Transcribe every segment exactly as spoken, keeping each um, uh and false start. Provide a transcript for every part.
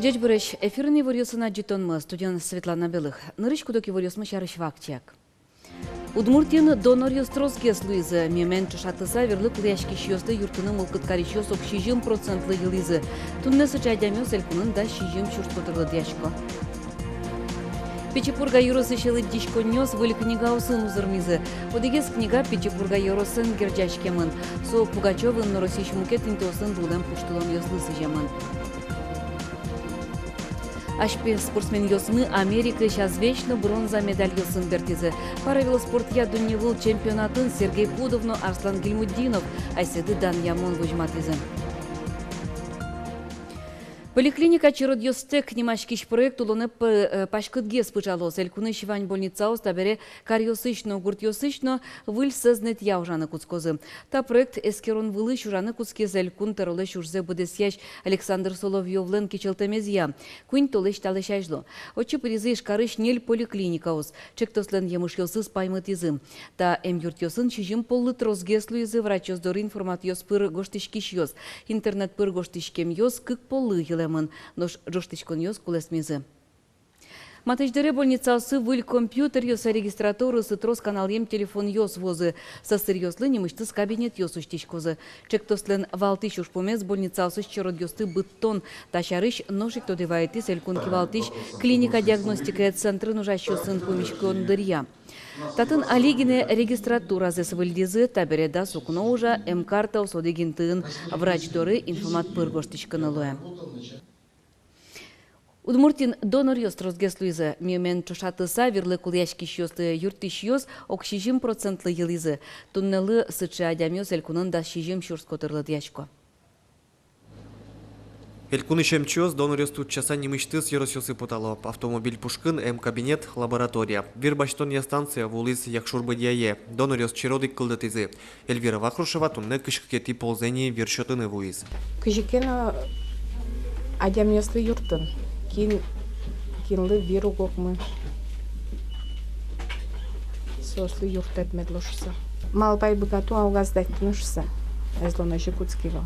Ӟечбуресь! Эфирын иворъёсын адӟытонмы, студиын Светлана Белых. Нырысь куд-ог иворъёсмы сярысь вакчияк. Удмуртиын доноръёс тросгес луизы. Миомен ӵошатыса, вирлы кулэяськисьёсты юрттыны мылкыд карисьёс ог сизьым процентлы йылӥзы. Туннэ сыӵе адямиос элькунын дас сизьым сюрс котыр лыдъясько. Пичи Пурга ёросысь лыдӟиськонниос выль книгаосын узырмизы. Одӥгез книга Пичи Пурга ёросэн герӟаськемын. Со Пугачёвын но Россиысь мукет интыосын лулэм пуштылонъёслы сӥземын. Азьпе спортсменъёсмы Америкаысь азвесь но бронза медальёсын бертӥзы. Паравелоспортъя дунневыл чемпионатын Сергей Пудов но Арслан Гильмутдинов асьсэды данъямон возьматӥзы. «Поликлиника черодъёстэк» нимаськись проект улонэ п-, э, паськытгес пыӵалоз. Элькунысь вань больницаос табере каръёсысь но гуртъёсысь но выль сэзнэтъя ужаны кутскозы. Та проект эскерон вылысь ужаны кутскиз Элькун тӧролэсь ужзэ быдэсъясь Александр Соловьёвлэн кичӧлтэмезъя. Куинь толэзь талэсь азьло отчы пыризы Ижкарысь ньыль поликлиникаос. Ӵектослэн емышъёсыз паймытӥзы. Та эмъюртъёсын сизьым поллы тросгес луизы врачъёс доры информатъёс пыр гожтӥськисьёс. Интернет пыр гожтӥськемъёс кык поллы йылэмын, нош ӝожтӥськонъёс кулэсмизы. Матысь дыре больницаосы выль компьютеръёс, регистратураосы, трос каналъем телефонъёс вуозы. Сӧсыръёслы нимысьтыз кабинетъёс усьтӥськозы. Ӵектослэн валтӥсь ужпумез — больницаосысь черодъёсты быдтон. Та сярысь нош ик тодэ вайытӥз Элькун кивалтӥсь клиника диагностикая центрын ужасьёсын пумиськон дыръя. Татын али гинэ регистратуразэс выльдӥзы, табере дас укно ужа, эмкартаос одӥг интыын, врач доры информат пыр гожтӥськыны луэ. Удмуртиын доноръёс тросгес луизы. Миомен ӵошатыса, вирлы кулэяськисьёсты юрттӥсьёс ог сизьым процентлы йылӥзы. Туннэлы сыӵе адямиос элькунын дас сизьым сюрс котыр лыдъясько. Элькунысь эмчиос доноръёсты утчаса нимысьтыз ёросъёсы потало. Автомобиль пушкын эмкабинет, лаборатория. Вир басьтонъя станция вуылӥз Якшур-Бӧдьяе. Доноръёс черод ик кылдытӥзы. Эльвира Вахрушева туннэ кызь кыкетӥ ползэ ини вир сётыны вуиз. Кызьы ке но адямиослы юрттон, кин, кинлы вир уг окмы, соослы юрттэт мед луоз шуса. Малпай, быгато-а уг-а сдать карыны шуса. Ӧз луы но, озьы кутски вал.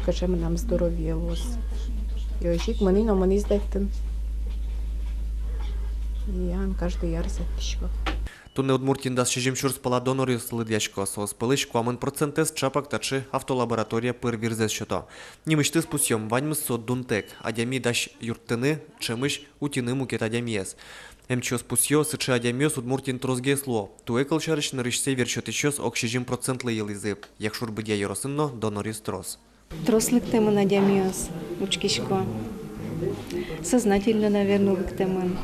Кыӵе мынам здоровье луоз. И озьы ик мынӥ но мынӥ сдать карыны. И ан каждый ар сдать карисько. Туннэ Удмуртиын дас сизьым сюрс пала доноръёс лыдъясько, соос пӧлысь куамын процентэз ӵапак таӵе автолаборатория пыр вирзэс сёто. Нимысьтыз пусъём, ваньмыз со дунтэк. Адями дась юрттыны, ӵемысь утьыны мукет адямиез. Эмчиос пусъё, сыӵе адямиос Удмуртиын тросгес луо. Туэ, кылсярысь, нырысьсэ вир сётӥсьёс ог сизьым процентлы йылӥзы. Якшур-Бӧдья ёросын но доноръёс трос. Трос лыктэмын адямиос, учкисько. Сознательно, наверно, лыктэмын.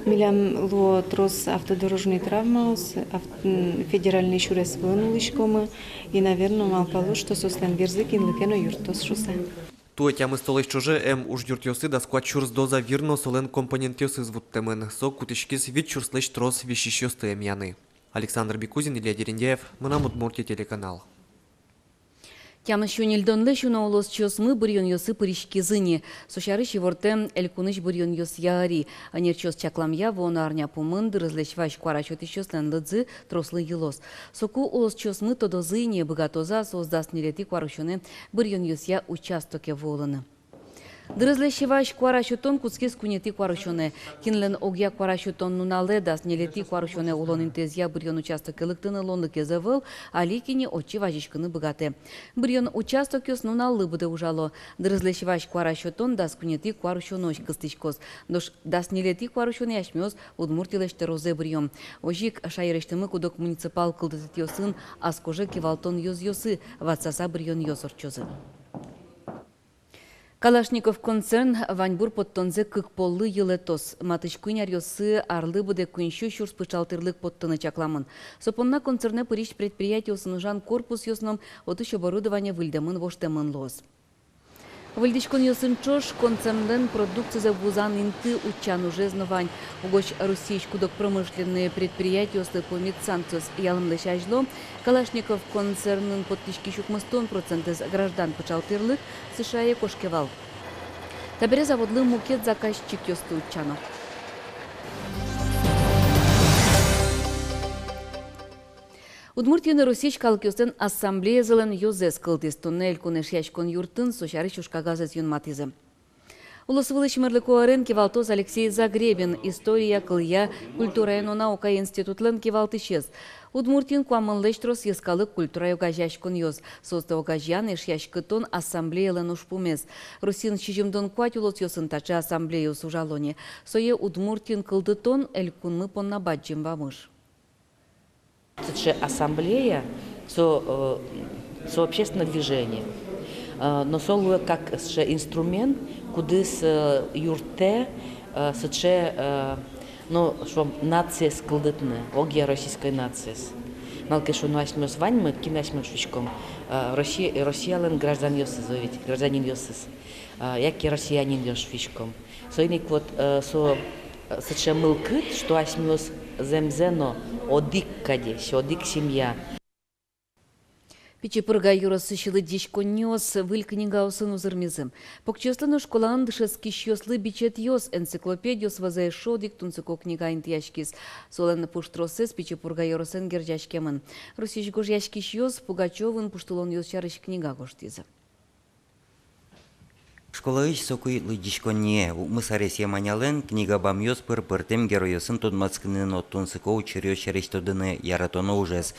Милям луо трос автодорожный травмаос, ав-, м, федеральный сюрес вылын улӥськомы. И, наверно, малпало, что соослэн вирзы кинлы ке но юрттоз шуса. Туэ тямыс толэзь ӵоже эм ужъюртъёсы дас куать сюрс доза вир но солэн компонентъёсыз вуттэмын. Со кутӥськиз вить сюрслэсь трос висисьёсты эмъяны. Александр Бекузин, Илья Дерендяев, «Мынам Удмуртие» телеканал. Тямыс сю ньыльдонлэсь уно улосчиосмы быръёнъёсы пыриськизы ни. Со сярысь ивортэ элькунысь быръёнъёсъя ӧри. Ӧнерчиос чакламъя, вуоно арня пумын дырызлэсь вазь куара сётӥсьёслэн лыдзы трослы йылоз. Соку улосчиосмы тодозы ини, быгатозы-а соос дас ньылетӥ куарусёнэ быръёнъёсъя участоке вуылыны. Дырызлэсь вазь куара сётон кутскиз куинетӥ куарусёнэ. Кинлэн огъя куара сётон нуналэ дас ньылетӥ куарусёнэ улон интыезъя быръён участоке лыктыны луонлыкез ӧвӧл, али ик ини отчы вазиськыны быгатэ. Быръён участокъёс нуналлы быдэ ужало. Дырызлэсь вазь куара сётон дас куинетӥ куарусёнозь кыстӥськоз. Нош дас ньылетӥ куарусёнэ асьмеос Удмуртилэсь тӧрозэ быръём. Озьы ик шаерысьтымы куд-ог муниципал кылдытэтъёсын ас коже кивалтон ёзъёсы ватсаса быръёнъёс ортчозы. Калашников концерн ваньбур поттонзэ кык поллы йылэтоз. Матысь куинь аръёсы арлы быдэ куинь сю сюрс пыӵал тӥрлык поттыны чакламын. Со понна концернэ пырись предприятиосын ужан корпусъёс но отысь оборудование выльдэмын-воштэмын луоз. Выльдӥськонъёсын ӵош концернлэн продукцизэ вузан инты утчан ужез но вань. Угось Россиысь куд-ог промышленной предприятиослы пумит санкциос ялэмлэсь азьло Калашников концернын поттӥськись укмыстон процентэз граждан пыӵал тӥрлык С Ш А-е кошке вал. Табере заводлы мукет заказчикъёсты утчано. Удмуртиын Россиысь калыкъёслэн ассамблеязылэн ёзэз кылдӥз. Туннэ элькун Эшъяськон юртын со сярысь ужкагазэз юнматӥзы. Улосвылысь мерлыко ӧрен кивалтоз Алексей Загребин, история, кылъя, культурая но наукая институтлэн кивалтӥсез. Удмуртиын куамынлэсь трос йӧскалык культурая огазеяськонъёс. Соосты огазеян, эшъяськытон ассамблеялэн ужпумез. Россиын сизьымдон куать улосъёсын таӵе ассамблеяос ужало ни. Сое Удмуртиын кылдытон элькунмы понна бадӟым вамыш. Сыӵе ассамблея, со, э, со общественное движение. Э, но со луэ как сыӵе инструмент, кудӥз, э, юрттэ, э, сыӵе, э, ну, шуом, нациез кылдытыны, огъя российской нациез. Малы ке шуоно, асьмеос ваньмы, кин асьмеос шуиськом, э, Россия, Россиялэн гражданъёсыз, ведь, гражданинъёсыз, э, яке россиянинъёс шуиськом. Соин ик вот, э, со, э, сыӵе мылкыд, что асьмеос зэмзэ но одӥг кадесь, одӥг семья. Пичи Пурга ёросысь лыдӟиськонниос выль книгаосын узырмизы. Покчиослы но школаын дышетскисьёслы бичетъёс, энциклопедиос вӧзэ эшшо одӥг тунсыко книга интыяськиз. Солэн пуштросэз Пичи Пурга ёросэн герӟаськемын. Россиысь гожъяськисьёс Пугачёвын пуштылонъёс сярысь книга гожтӥзы. Школаысь соку ик лыдӟиськонние, укмыс аресъем Анялэн книга бамъёс пыр пӧртэм геройёсын тодматскыны но тунсыко учыръёс сярысь тодыны яратоно ужез.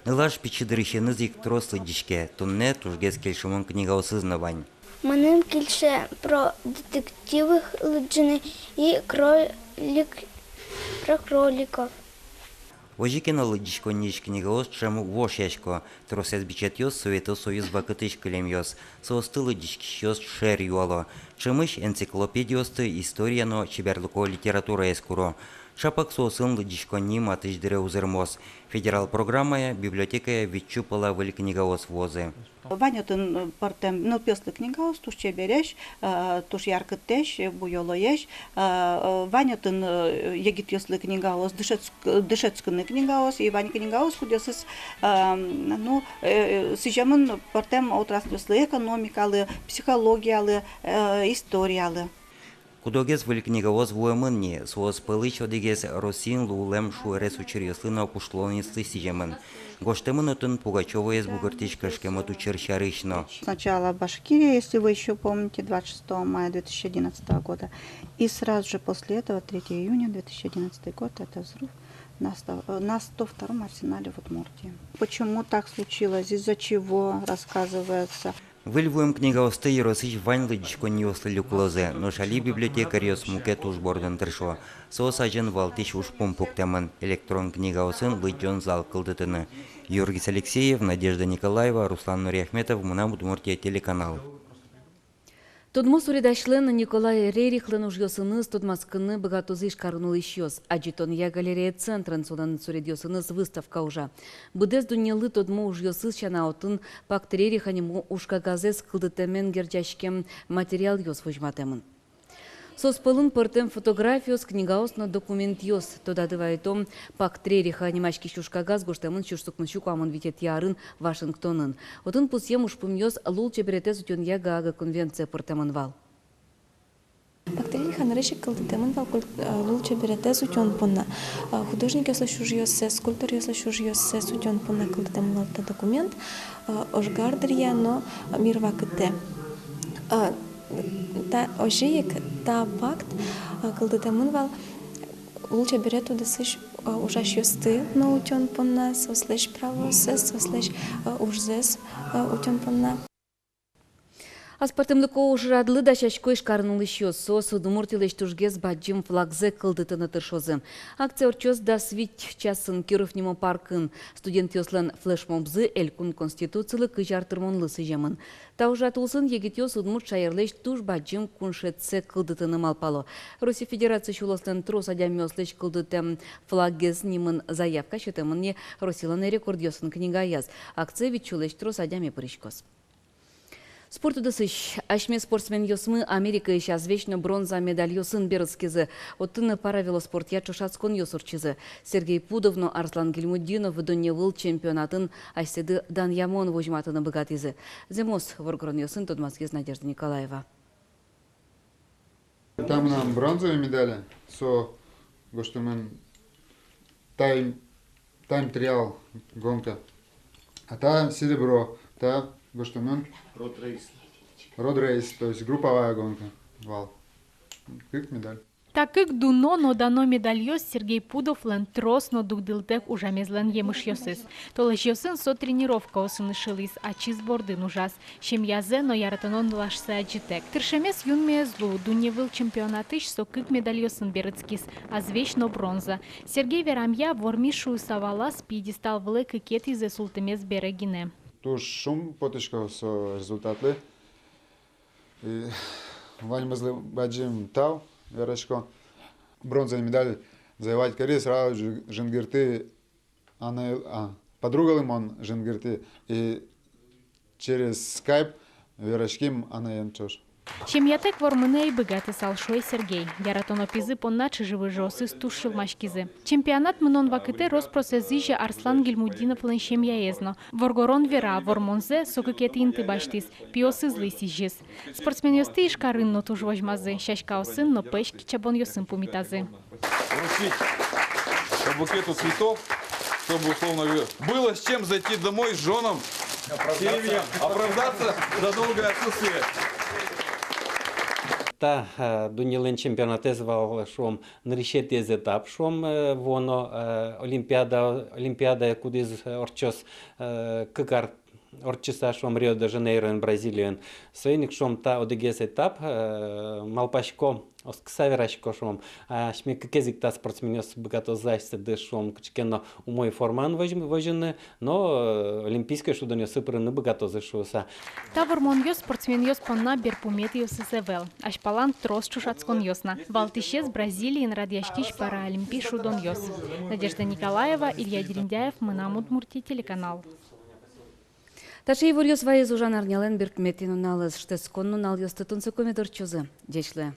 Нылаш пичи дырысеныз ик трос лыдӟиське, туннэ тужгес кельшымон книгаосыз но вань. Мыным кельше про детективы лыдӟыны и кролик, про кроликов. Озьы ке но, лыдӟиськонниысь книгаос ӵем уг вошъясько. Тросэз бичетъёс Совето Союз вакытысь кылемъёс. Соосты лыдӟиськисьёс шер юало. Ӵемысь энциклопедиосты, история но чеберлыко литератураез куро. Шапак соосын лыдӟиськонни матысь дыре узырмоз. Федерал программая библиотекае витьсю пала выль книгаос вуозы. Вань отын, э, пӧртэм нылпиослы книгаос, туж чебересь, э, туж яркытэсь, э, буёлоесь, э, э, вань отын, э, егитъёслы книгаос, дышетск-, дышетскыны книгаос, и вань книгаос, кудъёсыз, э, ну, э, сӥземын пӧртэм отрасльёслы, экономикалы, психологиялы, э, историялы. Куд-огез выль книгаос вуэмын ни, соос пӧлысь одӥгез Россиын луылэм шуэрес учыръёслы но пуштылонъёслы сӥземын. Гожтэмын отын Пугачёвоез бугыртӥсь кышкемыт учыр сярысь но. Сначала Башкирия, если вы ещё помните, двадцать шестого мая две тысячи одиннадцатого года, и сразу же после этого, третьего июня две тысячи одиннадцатый год, это взрыв на сто, э, на сто втором арсенале в Удмуртии. Почему так случилось, из-за чего, рассказывается. Выль вуэм книгаосты ёросысь вань лыдӟиськонниослы люкылозы, нош али библиотекарьёс мукет уж бордын тыршо. Соос азьын валтӥсь ужпум пуктэмын: электрон книгаосын лыдӟон зал кылдытыны. Юргис Алексеев, Надежда Николаева, Руслан Нуриахметов, «Мынам Удмуртие» телеканал. Тодмо суредасьлэн Николай Рерихлэн ужъёсыныз тодматскыны быгатозы Ижкарын улӥсьёс. Адӟытонъя галерея центрын солэн суредъёсыныз выставка ужа. Быдэс дуннелы тодмо ужъёсыз сяна, отын «Пакт Рериха» нимо ужкагазэз кылдытэмен герӟаськем материалъёс возьматэмын. Соос пӧлын пӧртэм фотографиос, книгаос но документъёс. Тодады вайытом, «Пакт Рериха» нимаськись ужкагаз гожтэмын сюрс укмыссю куамын витетӥ арын Вашингтонын. Отын пусъем ужпумъёс лулчеберетэз утёнъя Гаага конвенцие пыртэмын вал. «Пакт Рериха» нырысь ик кылдытэмын вал культ-, э, лулчеберетэз утён понна. Э, художникъёслэсь ужъёссэс, скульпторъёслэсь ужъёссэс утён понна кылдытэмын вал та документ, э, ожгар дыръя но мир вакытэ. Э, та, озьы ик та пакт, э, кылдытэмын вал лулчеберет удысысь, э, ужасьёсты но утён понна, соослэсь правооссэс, соослэсь, э, ужзэс, э, утён понна. Аспӧртэмлыко ужрадлы дасясько Ижкарын улӥсьёс. Соос Удмуртилэсь тужгес бадӟым флагзэ кылдытыны тыршозы. Акция ортчоз дас вить часын Киров нимо паркын. Студентъёслэн флешмобзы элькун Конституцилы кызь ар тырмонлы сӥземын. Та ужрад улсын егитъёс удмурт шаерлэсь туж бадӟым куншетсэ кылдытыны малпало. Россия Федерациысь улослэн трос адямиослэсь кылдытэм флагез нимын заявка сётэмын ни Россилэн рекордъёсын книгаяз. Акцие витьсюлэсь трос адями пыриськоз. Спорт удысысь. Асьме спортсменъёсмы Америкаысь азвесь но бронза медальёсын берытскизы. Отын паравелоспортъя ӵошатсконъёс ортчизы. Сергей Пудов но Арслан Гильмутдинов дуннеывыл чемпионатын асьсэды данъямон возьматыны быгатӥзы. Зэмос воргоронъёсын тодматскиз Надежда Николаева. Та мынам бронзовый медаль, со гожтэмын тайм, тайм-триал гонка. А та серебро, та гожтэмын Road Race. Road Race, то есть групповая гонка вал. Кык медаль. Та кык дуно но дано медальёс Сергей Пудовлэн трос но дугдылытэк ужамезлэн емышъёсыз. Толэзьёсын со тренировкаосын ышылӥз, ачиз бордын ужаз. Семьязэ но яратоно нылашсэ адӟытэк. Тыршемез юнме ӧз лу, дунневыл чемпионатысь со кык медальёсын берытскиз, азвесь но бронза. Сергей верамъя, вормиз шуыса валаз, пьедестал вылэ кыкетӥзэ султэмез бере гинэ. Туж шумпотӥсько со результатлы. И ваньмызлы бадӟым тау верасько. Бронза медаль завоевать кари, сразу жи-, жингыртӥ анай, а, подругалы мон жингыртӥ. И через скайп вераським анаен ӵош. Семьятэк вормыны ӧй быгатысал, шуэ Сергей. Яратоно пизы понна чыжы-выжыосыз туж сюлмаськизы. Чемпионат мынон вакытэ рос-прос ӧз изьы Арслан Гильмутдиновлэн семьяез но. Воргорон вера, вормонзэ со кыкетӥ инты басьтӥз, пиосызлы сӥзиз. Спортсменъёсты Ижкарын но туж возьмазы, сяськаосын но пӧсь кичабонъёсын пумитазы. Вручить по букету цветов, чтобы, условно говоря, было с чем зайти домой с жёнам, семьям, оправдаться за долгое отсутствие. Та, э, дуннелэн чемпионатэз вал, шуом, нырысетӥез этап, шуом, э, вуоно, э, олимпиада, олимпиада, кудӥз, э, ортчоз, э, кык ар ортчыса, шуом, Рио-де-Жанейроын, Бразилиын. Соин ик, шуом, та одӥгез этап, э, малпасько, оскыса верасько, шуом, асьме кыкез ик та спортсменъёс быгатозы асьсэды, шуом, кыӵе ке но умой формаын возь-, возьыны, но, э, олимпийской шудонъёсы пырыны быгатозы шуыса. Та вормонъёс спортсменъёс понна берпуметӥосыз ӧвӧл. Азьпалан трос чошатсконъёс на. Валтӥсез Бразилиын радъяськись паралимпи шудонъёс. Надежда Николаева, Илья Дерендяев, «Мынам Удмуртие» телеканал. Таӵе иворъёс вайиз ужан арнялэн берпуметӥ нуналыз. Шутэтскон нуналъёсты тунсыко мед ортчозы. Ӟеч луэ.